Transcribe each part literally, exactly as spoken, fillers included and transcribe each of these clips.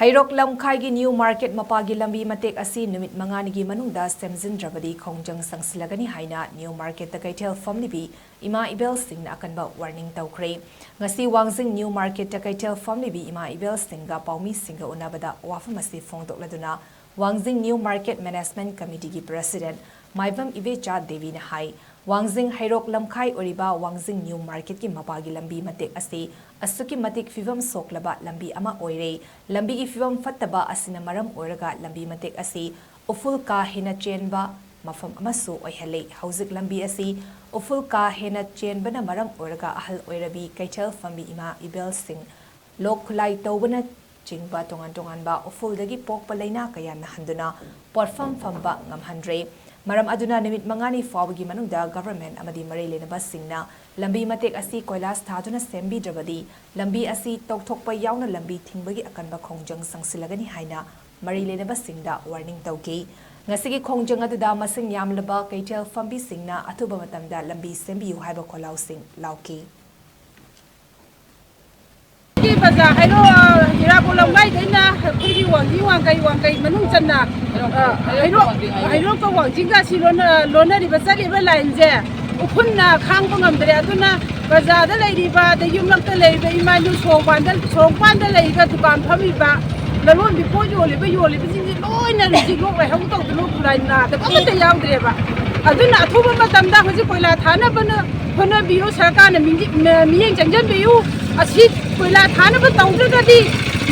ꯍꯩꯔꯣꯛ ꯂꯝꯈꯥꯏꯒꯤ new market ꯃꯄꯥꯒꯤ ꯂꯝꯕꯤ ꯃꯇꯦꯛ ꯑꯁꯤ ꯅꯨꯃꯤꯠ ꯃꯉꯥꯅꯤꯒꯤ ꯃꯅꯨꯡꯗ ꯁꯦꯝꯖꯤꯟꯗ꯭ꯔꯕꯗꯤ ꯈꯣꯡꯖꯪ ꯆꯪꯁꯤꯜꯂꯒꯅꯤ ꯍꯥꯏꯅ ꯅ꯭ꯌꯨ ꯃꯥꯔꯀꯦꯠꯇ ꯀꯩꯊꯦꯜ ꯐꯝꯂꯤꯕꯤ ꯏꯃꯥ ꯏꯕꯦꯜꯁꯤꯡꯅ ꯑꯀꯟꯕ ꯋꯥꯔꯅꯤꯡ ꯇꯧꯈ꯭ꯔꯦ꯫ ꯉꯁꯤ ꯋꯥꯡꯖꯤꯡ ꯅ꯭ꯌꯨ ꯃꯥꯔꯀꯦꯠꯇ ꯀꯩꯊꯦꯜ ꯐꯝꯂꯤꯕꯤ ꯏꯃꯥ ꯏꯕꯦꯜꯁꯤꯡꯒ ꯄꯥꯎꯃꯤꯁꯤꯡꯒ ꯎꯅꯕꯗ ꯋꯥꯐꯝ ꯑꯁꯤ ꯐꯣꯡꯗꯣꯛꯂꯗꯨꯅ ꯋꯥꯡꯖꯤꯡ ꯅ꯭ꯌꯨ ꯃꯥꯔꯀꯦꯠ ꯃꯦꯅꯦꯖꯃꯦꯟꯠ ꯀꯃꯤꯇꯤꯒꯤ ꯄ꯭ꯔꯦꯁꯤꯗꯦꯟꯠ ꯃꯥꯏꯕꯝ ꯏꯕꯦꯆꯥ ꯗꯦꯕꯤꯅ ꯍꯥꯏ, ꯋꯥꯡꯖꯤꯡ ꯍꯩꯔꯣꯛ ꯂꯝꯈꯥꯏ ꯑꯣꯏꯔꯤꯕ ꯋꯥꯡꯖꯤꯡ ꯅ꯭ꯌꯨ ꯃꯥꯔꯀꯦꯠꯀꯤ ꯃꯄꯥꯒꯤ ꯂꯝꯕꯤ ꯃꯇꯦꯛ ꯑꯁꯤ ꯑꯁꯨꯛꯀꯤ ꯃꯇꯤꯛ ꯐꯤꯕꯝ ꯁꯣꯛꯂꯕ ꯂꯝꯕꯤ ꯑꯃ ꯑꯣꯏꯔꯦ꯫ ꯂꯝꯕꯤꯒꯤ ꯐꯤꯕꯝ ꯐꯠꯇꯕ ꯑꯁꯤꯅ ꯃꯔꯝ ꯑꯣꯏꯔꯒ ꯂꯝꯕꯤ ꯃꯇꯦꯛ ꯑꯁꯤ ꯎꯐꯨꯜ ꯀꯥ ꯍꯦꯟꯅ ꯆꯦꯟꯕ ꯃꯐꯝ ꯑꯃꯁꯨ ꯑꯣꯏꯍꯜꯂꯤ꯫ ꯍꯧꯖꯤꯛ ꯂꯝꯕꯤ ꯑꯁꯤ ꯎꯐꯨꯜ ꯀꯥ ꯍꯦꯟꯅ ꯆꯦꯟꯕꯅ ꯃꯔꯝ ꯑꯣꯏꯔꯒ ꯑꯍꯜ ꯑꯣꯏꯔꯕꯤ ꯀꯩꯊꯦꯜ ꯐꯝꯕꯤ ꯏꯃꯥ ꯏꯕꯦꯜꯁꯤꯡ ꯂꯣꯛ ꯈꯨꯂꯥꯏ ꯇꯧꯕꯅ ꯆꯤꯡꯕ ꯇꯣꯉꯥꯟ ꯇꯣꯉꯥꯟꯕ ꯎꯐꯨꯜꯗꯒꯤ ꯄꯣꯛꯄ ꯂꯥꯏꯅꯥ ꯀꯌꯥ ꯅꯥꯍꯟꯗꯨꯅ ꯄꯣꯠꯐꯝ ꯐꯝꯕ ꯉꯝꯍꯟꯗ꯭ꯔꯦ꯫ ꯃꯔꯝ ꯑꯗꯨꯅ ꯅꯨꯃꯤꯠ ꯃꯉꯥꯅꯤ ꯐꯥꯎꯕꯒꯤ ꯃꯅꯨꯡꯗ ꯒꯚꯔꯟꯃꯦꯟꯠ ꯑꯃꯗꯤ ꯃꯔꯤ ꯂꯩꯅꯕꯁꯤꯡꯅ ꯂꯝꯕꯤ ꯃꯇꯦꯛ ꯑꯁꯤ ꯀꯣꯏꯂꯥꯁ ꯊꯥꯗꯨꯅ ꯁꯦꯝꯕꯤꯗ꯭ꯔꯕꯗꯤ ꯂꯝꯕꯤ ꯑꯁꯤ ꯇꯧꯊꯣꯛꯄ ꯌꯥꯎꯅ ꯂꯝꯕꯤ ꯊꯤꯡꯕꯒꯤ ꯑꯀꯟꯕ ꯈꯣꯡꯖꯪ ꯆꯪꯁꯤꯜꯂꯒꯅꯤ ꯍꯥꯏꯅ ꯃꯔꯤ ꯂꯩꯅꯕꯁꯤꯡꯗ ꯋꯥꯔꯅꯤꯡ ꯇꯧꯈꯤ꯫ ꯉꯁꯤꯒꯤ ꯈꯣꯡꯖꯪ ꯑꯗꯨꯗ ꯃꯁꯤꯡ ꯌꯥꯝꯂꯕ ꯀꯩꯊꯦꯜ ꯐꯝꯕꯤꯁꯤꯡꯅ ꯑꯊꯨꯕ ꯃꯇꯝꯗ ꯂꯝꯕꯤ ꯁꯦꯝꯕꯤꯌꯨ ꯍꯥꯏꯕ ꯈꯣꯜꯂꯥꯎꯁꯤꯡ ꯂꯥꯎꯈꯤ꯫ ꯕꯖꯥꯔ ꯍꯩꯔꯣꯛ, ꯏꯔꯥꯕꯣꯠ ꯂꯝꯈꯥꯏꯗꯩꯅ ꯑꯩꯈꯣꯏꯒꯤ ꯋꯥꯡꯖꯤꯡ ꯋꯥꯡꯈꯩ, ꯋꯥꯡꯈꯩ ꯃꯅꯨꯡ ꯆꯟꯅ, ꯑ, ꯍꯩꯔꯣꯛ, ꯍꯩꯔꯣꯛꯀ ꯋꯥꯡꯖꯤꯡꯒ ꯑꯁꯤ ꯂꯣꯟꯅ-, ꯂꯣꯟꯅꯔꯤꯕ ꯆꯠꯂꯤꯕ ꯂꯥꯏꯟꯁꯦ ꯎꯐꯨꯟꯅ ꯈꯥꯡꯕ ꯉꯝꯗ꯭ꯔꯦ꯫ ꯑꯗꯨꯅ ꯕꯖꯥꯔꯗ ꯂꯩꯔꯤꯕ, ꯑꯗꯩ ꯌꯨꯝꯂꯛꯇ ꯂꯩꯔꯤꯕ ꯏꯃꯥ ꯏꯕꯦꯜ, ꯁꯣꯔꯣꯛ ꯃꯄꯥꯟꯗ, ꯁꯣꯔꯣꯛ ꯃꯄꯥꯟꯗ ꯂꯩꯔꯤꯕ ꯗꯨꯀꯥꯟ ꯐꯝꯃꯤꯕ, ꯂꯂꯣꯟꯕꯤ ꯄꯣꯠ ꯌꯣꯜꯂꯤꯕ, ꯌꯣꯜꯂꯤꯕꯁꯤꯡꯁꯦ ꯂꯣꯏꯅ ꯍꯧꯖꯤꯛ ꯂꯣꯛ ꯂꯥꯏꯍꯧ ꯇꯧꯗꯅ ꯈꯨꯂꯥꯏ ꯅꯥꯗꯕ ꯑꯃꯠꯇ ꯌꯥꯎꯗ꯭ꯔꯦꯕ꯫ ꯑꯗꯨꯅ ꯑꯊꯨꯕ ꯃꯇꯝꯗ ꯍꯧꯖꯤꯛ ꯀꯣꯏꯂꯥ ꯊꯥꯅꯕꯅ ꯍꯣꯠꯅꯕꯤꯌꯨ꯫ ꯁꯔꯀꯥꯔꯅ ꯃꯤꯡꯖꯤ-, ꯃ-, ꯃꯤꯠꯌꯦꯡ ꯆꯪꯖꯟꯕꯤꯌꯨ꯫ ꯑꯁꯤ ꯀꯣꯏꯂꯥ ꯊꯥꯅꯕ ꯇꯧꯗ꯭ꯔꯒꯗꯤ,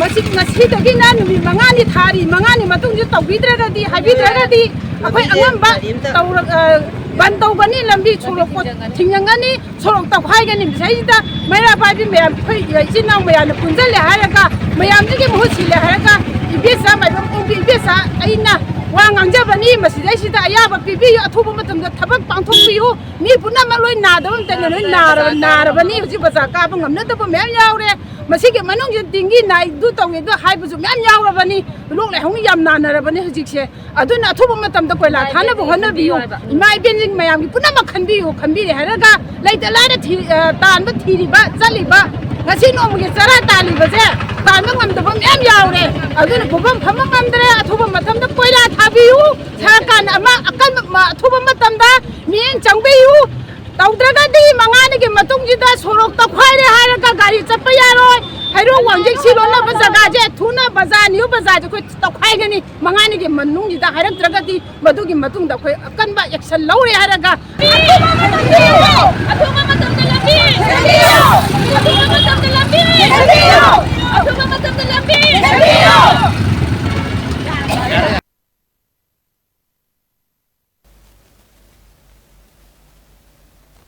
ꯃꯁꯤ ꯉꯁꯤꯗꯒꯤꯅ ꯅꯨꯃꯤꯠ ꯃꯉꯥꯅꯤ, ꯊꯥꯔꯤ ꯃꯉꯥꯅꯤ ꯃꯇꯨꯡꯁꯤ ꯇꯧꯕꯤꯗ꯭ꯔꯒꯗꯤ, ꯍꯥꯏꯕꯤꯗ꯭ꯔꯒꯗꯤ ꯑꯩꯈꯣꯏ ꯑꯉꯝꯕ ꯇꯧꯔ-, ꯑ, ꯕꯟ ꯇꯧꯒꯅꯤ, ꯂꯝꯕꯤ ꯁꯣꯔꯣꯛ ꯄꯣꯠ ꯊꯤꯡꯖꯤꯟꯒꯅꯤ, ꯁꯣꯔꯣꯛ ꯇꯧꯈꯥꯏꯒꯅꯤ꯫ ꯃꯁꯤꯗꯩꯁꯤꯗ ꯃꯩꯔꯥ ꯄꯥꯏꯕꯤ ꯃꯌꯥꯝ, ꯑꯩꯈꯣꯏ ꯏꯆꯤꯟ ꯏꯅꯥꯎ ꯃꯌꯥꯝꯅ ꯄꯨꯟꯁꯤꯜꯂꯦ ꯍꯥꯏꯔꯒ, ꯃꯌꯥꯝꯁꯤꯒꯤ ꯃꯍꯨꯠ ꯁꯤꯜꯂꯦ ꯍꯥꯏꯔꯒ, ꯏꯕꯦꯆꯥ ꯃꯥꯏꯕꯝ ꯀꯣꯡꯕꯤ ꯏꯕꯦꯆꯥ ꯑꯩꯅ ꯋꯥ ꯉꯥꯡꯖꯕꯅꯤ꯫ ꯃꯁꯤꯗꯩꯁꯤꯗ ꯑꯌꯥꯕ ꯄꯤꯕꯤꯌꯨ, ꯑꯊꯨꯕ ꯃꯇꯝꯗ ꯊꯕꯛ ꯄꯥꯡꯊꯣꯛꯄꯤꯌꯨ꯫ ꯃꯤ ꯄꯨꯝꯅꯃꯛ ꯂꯣꯏ ꯅꯥꯗꯕ ꯑꯃꯇ ꯂꯣꯏ ꯅꯥꯔꯕ-, ꯅꯥꯔꯕꯅꯤ꯫ ꯍꯧꯖꯤꯛ ꯕꯖꯥꯔ ꯀꯥꯕ ꯉꯝꯅꯗꯕ ꯃꯌꯥꯝ ꯌꯥꯎꯔꯦ꯫ ꯃꯁꯤꯒꯤ ꯃꯅꯨꯡꯁꯤ ꯗꯦꯡꯒꯤ ꯅꯥꯏ, ꯑꯗꯨ ꯇꯧꯏ, ꯑꯗꯨ ꯍꯥꯏꯕꯁꯨ ꯃꯌꯥꯝ ꯌꯥꯎꯔꯕꯅꯤ꯫ ꯂꯣꯛ ꯂꯥꯏꯍꯧꯅ ꯌꯥꯝ ꯅꯥꯅꯔꯕꯅꯤ ꯍꯧꯖꯤꯛꯁꯦ꯫ ꯑꯗꯨꯅ ꯑꯊꯨꯕ ꯃꯇꯝꯗ ꯀꯣꯏꯂꯥ ꯊꯥꯅꯕ ꯍꯣꯠꯅꯕꯤꯌꯨ꯫ ꯏꯃꯥ ꯏꯕꯦꯟꯁꯤꯡ ꯃꯌꯥꯝꯒꯤ ꯄꯨꯝꯅꯃꯛ ꯈꯟꯕꯤꯌꯨ, ꯈꯟꯕꯤꯔꯦ ꯍꯥꯏꯔꯒ ꯂꯩꯇ ꯂꯥꯏꯔ ꯊꯤ-, ꯑ, ꯇꯥꯟꯕ ꯊꯤꯔꯤꯕ, ꯆꯠꯂꯤꯕ, ꯉꯁꯤ ꯅꯣꯡꯃꯒꯤ ꯆꯔꯥ ꯇꯥꯜꯂꯤꯕꯁꯦ ꯇꯥꯟꯕ ꯉꯝꯗꯕ ꯃꯌꯥꯝ ꯌꯥꯎꯔꯦ꯫ ꯑꯗꯨꯅ ꯄꯨꯐꯝ ꯐꯝꯕ ꯉꯝꯗ꯭ꯔꯦ꯫ ꯑꯊꯨꯕ ꯃꯇꯝꯗ ꯀꯣꯏꯂꯥ ꯊꯥꯕꯤꯌꯨ꯫ ꯁꯔꯀꯥꯔꯅ ꯑꯃ ꯑꯀꯟꯕ, ꯑꯊꯨꯕ ꯃꯇꯝꯗ ꯃꯤꯠꯌꯦꯡ ꯆꯪꯕꯤꯌꯨ꯫ ꯇꯧꯗ꯭ꯔꯒꯗꯤ ꯃꯉꯥꯅꯤꯒꯤ ꯃꯇꯨꯡꯁꯤꯗ ꯁꯣꯔꯣꯛ ꯇꯧꯈꯥꯏꯔꯦ ꯍꯥꯏꯔꯒ ꯒꯥꯔꯤ ꯆꯠꯄ ꯌꯥꯔꯣꯏ꯫ ꯍꯩꯔꯣꯛ ꯋꯥꯡꯖꯤꯡ ꯁꯤ ꯂꯣꯟꯅꯕ ꯖꯒꯥꯁꯦ ꯊꯨꯅ ꯕꯖꯥꯔ, ꯅ꯭ꯌꯨ ꯕꯖꯥꯔꯁꯦ ꯑꯩꯈꯣꯏ ꯇꯧꯈꯥꯏꯒꯅꯤ꯫ ꯃꯉꯥꯅꯤꯒꯤ ꯃꯅꯨꯡꯁꯤꯗ ꯍꯥꯏꯔꯛꯇ꯭ꯔꯒꯗꯤ ꯃꯗꯨꯒꯤ ꯃꯇꯨꯡꯗ ꯑꯩꯈꯣꯏ ꯑꯀꯟꯕ action ꯂꯧꯔꯦ ꯍꯥꯏꯔꯒ ꯑꯊꯨꯕ ꯃꯇꯝꯗ ꯂꯝꯕꯤ!